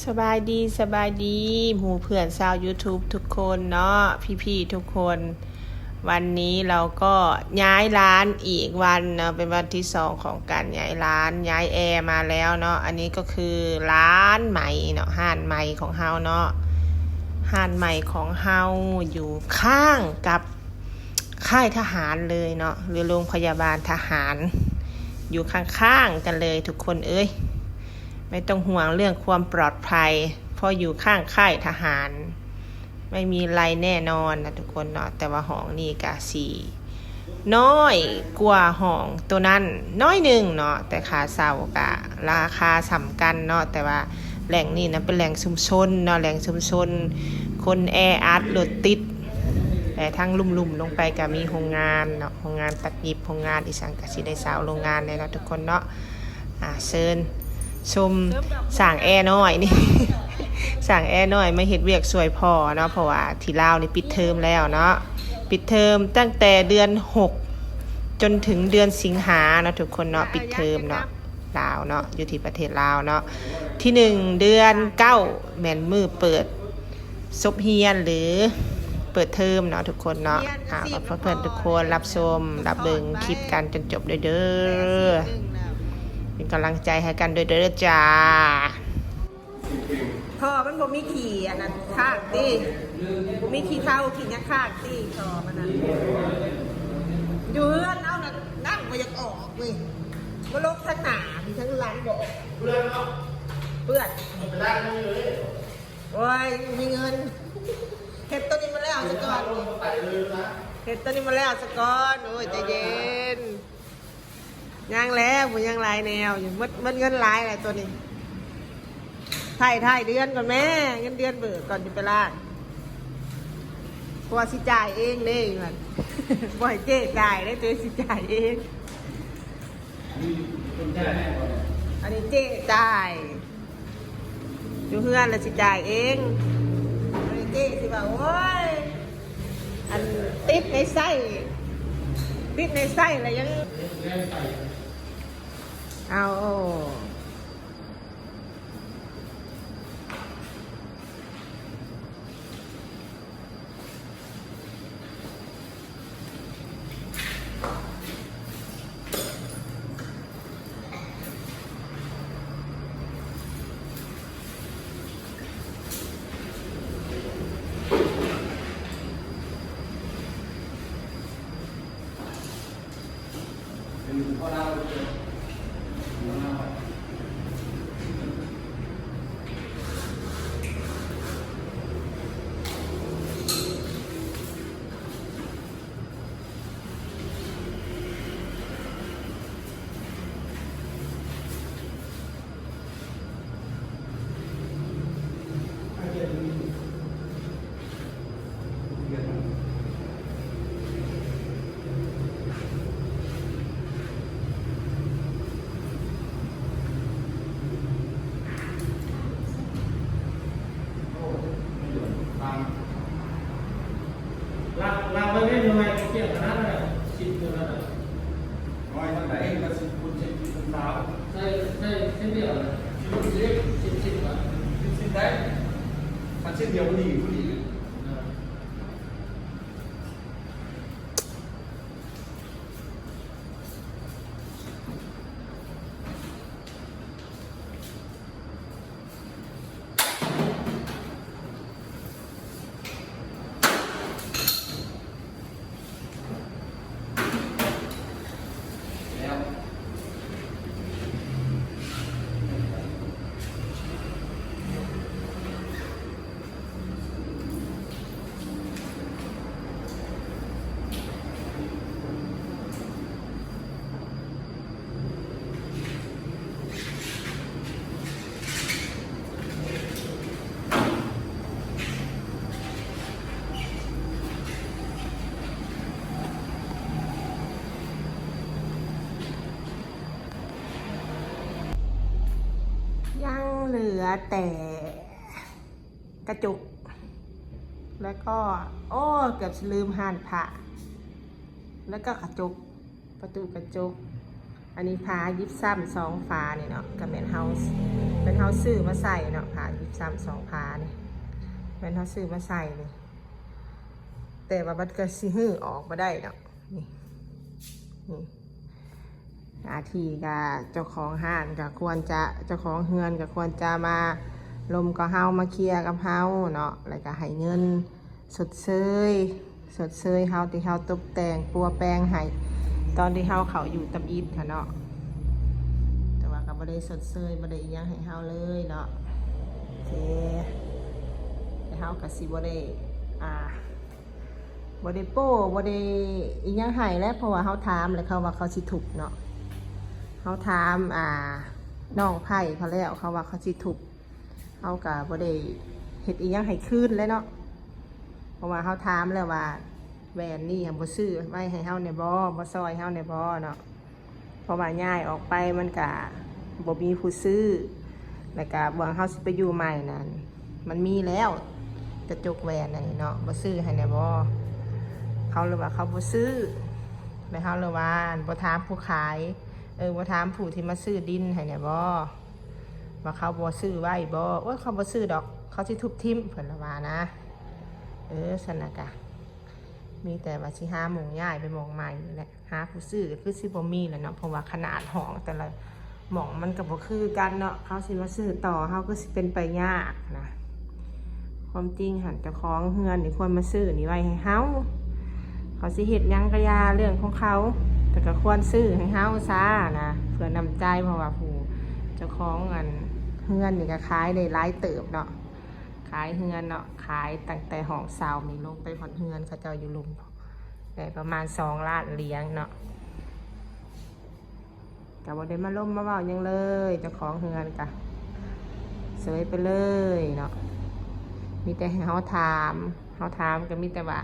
ສະບາຍດີ ສະບາຍດີ ໝູ່ເພື່ອນຊາວຢູທູບທຸກຄົນເນາະ ພີ່ໆທຸກຄົນ. ວັນນີ້ເຮົາກໍຍ້າຍຮ້ານອີກວັນເນາະ ເປັນວັນທີສອງຂອງການຍ້າຍຮ້ານ ຍ້າຍແອມາແລ້ວເນາະ. ອັນນີ້ກໍຄືຮ້ານໃໝ່ເນາະ ຮ້ານໃໝ່ຂອງເຮົາເນາະ ຮ້ານໃໝ່ຂອງເຮົາຢູ່ຂ້າງກັບ ຄ້າຍທະຫານເລີຍເນາະ ຫຼືໂຮງພະຍາບານທະຫານ ຢູ່ຂ້າງໆກັນເລີຍທຸກຄົນເອີຍ. ໄມ່ຕ້ອງຫ່ວງເລື່ອງຄວາມປອດໄພ ເພາະຢູ່ຂ້າງຄ້າຍທະຫານ ໄມ່ມີໄລແນ່ນອນນະທຸກຄົນເນາະ. ແຕ່ວ່າຫ້ອງນີ້ກະຊິນ້ອຍກວ່າຫ້ອງໂຕນັ້ນໜ້ອຍໜຶ່ງເນາະ ແຕ່ຄ່າເຊົ່າກະລາຄາສ່ຳກັນເນາະ. ແຕ່ວ່າແຫຼ່ງນີ້ນະເປັນແຫຼ່ງຊຸມຊົນເນາະ ແຫຼ່ງຊຸມຊົນ ຄົນແອອັດ ລົດຕິດ ແລະທາງລຸ່ມໆລົງໄປກະມີໂຮງງານເນາະ ໂຮງງານຕັດຫຍິບ ໂຮງງານອີ່ຫຍັງກະຊິໄດ້ຊາວໂຮງງານແດ່ເນາະທຸກຄົນເນາະ. ອາ ເຊີນຊົມຊ່າງແອນ້ອຍນີ້ ຊ່າງແອນ້ອຍມາເຮັດວຽກຊ່ວຍພໍ່ເນາະ ເພາະວ່າທີ່ລາວນີ້ປິດເທີມແລ້ວເນາະ ປິດເທີມຕັ້ງແຕ່ເດືອນຫົກຈົນເຖິງເດືອນສິງຫາເນາະທຸກຄົນເນາະ ປິດເທີມເນາະ ລາວເນາະ ຢູ່ທີ່ປະເທດລາວເນາະ. ທີໜຶ່ງເດືອນເກົ້າແມ່ນມື້ເປີດ ສົບຮຽນ ຫຼື ເປີດເທີມເນາະທຸກຄົນເນາະ. ອາ ຂໍໃຫ້ເພື່ອນໆທຸກຄົນຮັບຊົມ ຮັບເບິ່ງຄລິບກັນຈົນຈົບເດີ ເປັນກຳລັງໃຈໃຫ້ກັນເດີ ເດີຈ້າ. ທໍ່ມັນບໍ່ມີຂີ້ອັນນັ້ນຄ້າງຕິ ບໍ່ມີຂີ້ເຖົ້າຂີ້ຫຍັງຄ້າງຕິ ທໍ່ມັນນະ ຢູ່ເຮືອນເຮົານັ້ນ ນ້ຳບໍ່ຢາກອອກເວີຍ ບໍ່ລົງທາງໜ້າ ມີທາງຫຼັງບໍ່ອອກ ເປື້ອນ ໂອ້ຍ ບໍ່ມີເງິນ ເຮັດໂຕນີ້ມາແລ້ວສະກ່ອນ ເຮັດໂຕນີ້ມາແລ້ວສະກ່ອນ. ໂອ້ຍ ໃຈເຢັນ ຍັງແຫຼະ ບໍ່ຍັງຫຼາຍແນວຢູ່ ໝົດ ໝົດເງິນຫຼາຍແລ້ວໂຕນີ້ ໄຖ່ ໄຖ່ເດືອນກ່ອນແມ້ ເງິນເດືອນເບີກກ່ອນຈະໄປລ້າງ ເພາະວ່າຊິຈ່າຍເອງເດ້ ວ່າບໍ່ໃຫ້ເຈ້ຈ່າຍເດ້ ໂຕຊິຈ່າຍເອງ. ອັນນີ້ເຈ້ຈ່າຍ ຢູ່ເຮືອນລະຊິຈ່າຍເອງ ອັນນີ້ເຈ້ຊິວ່າ ໂອ້ຍ ອັນຕິດໃນໄສ້ ຕິດໃນໄສ້ລະຍັງ ເອົາ. ລັກ ລັກໄວ້ເລີຍ ໜ່ວຍກຽມຂະໜາດນັ້ນ ສິບຕົວນັ້ນນະ. ນ້ອຍເທົ່າໃດກໍສິບຄູນສິບ ສິບຄູນຊາວ ໃສ່ ໃສ່ເສັ້ນດຽວນະ ສິບ ສິບ ສິບ ສິບ ສິບໄດ້ ຄັນເສັ້ນດຽວບໍ່ດີ ບໍ່ດີ. ຍັງເຫຼືອແຕ່ກະຈົກ ແລ້ວກໍ ໂອ້ ເກືອບຊິລືມ ຮ້ານພະ ແລ້ວກໍກະຈົກ ປະຕູກະຈົກ ອັນນີ້ຝາຢິບຊ້ຳສອງຝານີ້ເນາະ ກໍແມ່ນເຮົາ ແມ່ນເຮົາຊື້ມາໃສ່ເນາະ ຝາຢິບຊ້ຳສອງຝານີ້ ແມ່ນເຮົາຊື້ມາໃສ່ນີ້ ແຕ່ວ່າມັນກໍຊິຮື້ອອກບໍ່ໄດ້ເນາະ ນີ້ ນີ້ ໜ້າທີ່ກໍເຈົ້າຂອງຮ້ານກໍຄວນຈະ ເຈົ້າຂອງເຮືອນກໍຄວນຈະມາລົມກັບເຮົາ ມາເຄຍກັບເຮົາເນາະ ແລ້ວກໍໃຫ້ເງິນ ຊົດເຊີຍ ຊົດເຊີຍເຮົາທີ່ເຮົາຕົກແຕ່ງປົວແປງໃຫ້ ຕອນທີ່ເຮົາເຂົ້າຢູ່ທຳອິດຫັ້ນເນາະ ແຕ່ວ່າກໍບໍ່ໄດ້ຊົດເຊີຍ ບໍ່ໄດ້ອີ່ຫຍັງໃຫ້ເຮົາເລີຍເນາະ ໂອເຄ ແຕ່ເຮົາກໍຊິບໍ່ໄດ້ ອ່າ ບໍ່ໄດ້ໂປ້ ບໍ່ໄດ້ອີ່ຫຍັງໃຫ້ແຫຼະ ເພາະວ່າເຮົາຖາມແລ້ວ ເຂົາວ່າເຂົາຊິທຸບເນາະ ເຮົາຖາມ ອ່າ ນ້ອງໄພເຂົາແລ້ວ ເຂົາວ່າເຂົາຊິທຸບ ເຮົາກໍບໍ່ໄດ້ເຮັດອີ່ຫຍັງໃຫ້ຄືນແຫຼະເນາະ ເພາະວ່າເຮົາຖາມແລ້ວວ່າ ແຫວນນີ້ຫັ້ນບໍ່ຊື້ໄວ້ໃຫ້ເຮົາແດ່ບໍ່ ບໍ່ຊ່ອຍເຮົາແດ່ບໍ່ເນາະ ເພາະວ່າຍ້າຍອອກໄປມັນກະບໍ່ມີຜູ້ຊື້ ແລ້ວກະບ່ອນເຮົາຊິໄປຢູ່ໃໝ່ນັ້ນ ມັນມີແລ້ວ ກະຈົກແຫວນອັນນີ້ເນາະ ບໍ່ຊື້ໃຫ້ແດ່ບໍ່ ເຂົາເລີຍວ່າເຂົາບໍ່ຊື້ ແລ້ວເຮົາເລີຍວ່າ ບໍ່ຖາມຜູ້ຂາຍ ເອີ ບໍ່ຖາມຜູ້ທີ່ມາຊື້ດິນໃຫ້ແດ່ບໍ່ ວ່າເຂົາບໍ່ຊື້ໄວ້ບໍ່ ໂອ້ຍ ເຂົາບໍ່ຊື້ດອກ ເຂົາຊິທຸບຖິ້ມ ເພິ່ນລະວ່ານະ ເອີ ຊັ້ນນະກະ ມີແຕ່ວ່າຊິຫາໝ່ອງຍ້າຍໄປໝ່ອງໃໝ່ນີ້ແຫຼະ ຫາຜູ້ຊື້ກໍຄືຊິບໍ່ມີແຫຼະເນາະ ເພາະວ່າຂະໜາດຫ້ອງແຕ່ລະໝ່ອງມັນກໍບໍ່ຄືກັນເນາະ ເຂົາຊິມາຊື້ຕໍ່ເຮົາກໍຊິເປັນໄປຍາກນະ ຄວາມຈິງຫັ້ນເຈົ້າຂອງເຮືອນນີ້ຄວນມາຊື້ນີ້ໄວ້ໃຫ້ເຮົາ ເຂົາຊິເຮັດຫຍັງກໍຢ່າເລື່ອງຂອງເຂົາ ແຕ່ກໍຄວນຊື້ໃຫ້ເຮົາຊະນະ ເພື່ອນ້ຳໃຈ ເພາະວ່າຜູ້ເຈົ້າຂອງອັນເຮືອນນີ້ກໍຂາຍໄດ້ຫຼາຍເຕີບເນາະ ຂາຍເຮືອນເນາະ ຂາຍຕັ້ງແຕ່ຫ້ອງເຊົ່ານີ້ລົງໄປຮອດເຮືອນເຂົາເຈົ້າຢູ່ລຸ່ມ ໄດ້ປະມານສອງລ້ານຫຼຽງເນາະ ກໍບໍ່ໄດ້ມາລົມມາເວົ້າຫຍັງເລີຍ ເຈົ້າຂອງເຮືອນກໍເສີຍໄປເລີຍເນາະ ມີແຕ່ໃຫ້ເຮົາຖາມ ເຮົາຖາມກໍມີແຕ່ວ່າ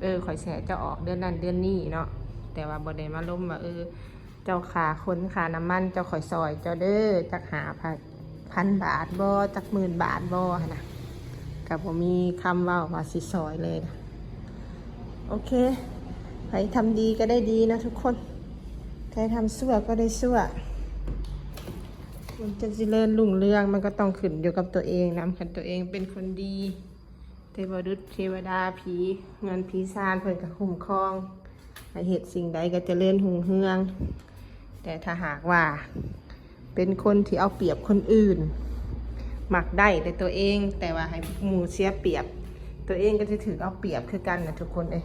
ເອີ ຂ້ອຍຊິໃຫ້ເຈົ້າອອກເດືອນນັ້ນເດືອນນີ້ເນາະ ແຕ່ວ່າບໍ່ໄດ້ມາລົມວ່າ ເອີ ເຈົ້າຄ່າຂົນຄ່ານ້ຳມັນ ເຈົ້າຂ້ອຍຊ່ອຍເຈົ້າເດີ ຈັກຫ້າພັນບາດບໍ່ ຈັກໝື່ນບາດບໍ່ຫັ້ນນະ ກໍບໍ່ມີຄຳເວົ້າວ່າຊິຊ່ອຍເລີຍນະ ໂອເຄ ໃຜທຳດີກໍໄດ້ດີນະທຸກຄົນ ໃຜທຳຊົ່ວກໍໄດ້ຊົ່ວ ມັນຈະຈະເລີນຮຸ່ງເຮືອງ ມັນກໍຕ້ອງຂຶ້ນຢູ່ກັບຕົວເອງນຳ ຄັນຕົວເອງເປັນຄົນດີ ເທວະດຸດ ເທວະດາ ຜີເຮືອນ ຜີຊານ ເພິ່ນກໍຄຸ້ມຄອງ ໃຫ້ເຮັດສິ່ງໃດກໍຈະເລີນຮຸ່ງເຮືອງ ແຕ່ຖ້າຫາກວ່າເປັນຄົນທີ່ເອົາປຽບຄົນອື່ນ ມັກໄດ້ແຕ່ຕົວເອງ ແຕ່ວ່າໃຫ້ໝູ່ເສຍປຽບ ຕົວເອງກໍຈະຖືກເອົາປຽບຄືກັນນະທຸກຄົນເອີຍ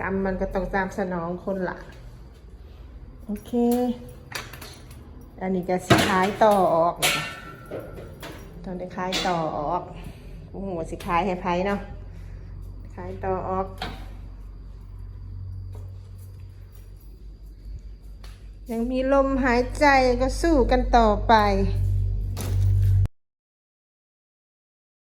ກຳມັນກໍຕ້ອງຕາມສະໜອງຄົນລະ ໂອເຄ ອັນນີ້ກໍຊິຂາຍຕໍ່ອອກ ຕ້ອງໄດ້ຂາຍຕໍ່ອອກ ບໍ່ຮູ້ວ່າຊິຂາຍໃຫ້ໃຜເນາະ ຂາຍຕໍ່ອອກ ຍັງມີລົມຫາຍໃຈກໍສູ້ກັນຕໍ່ໄປ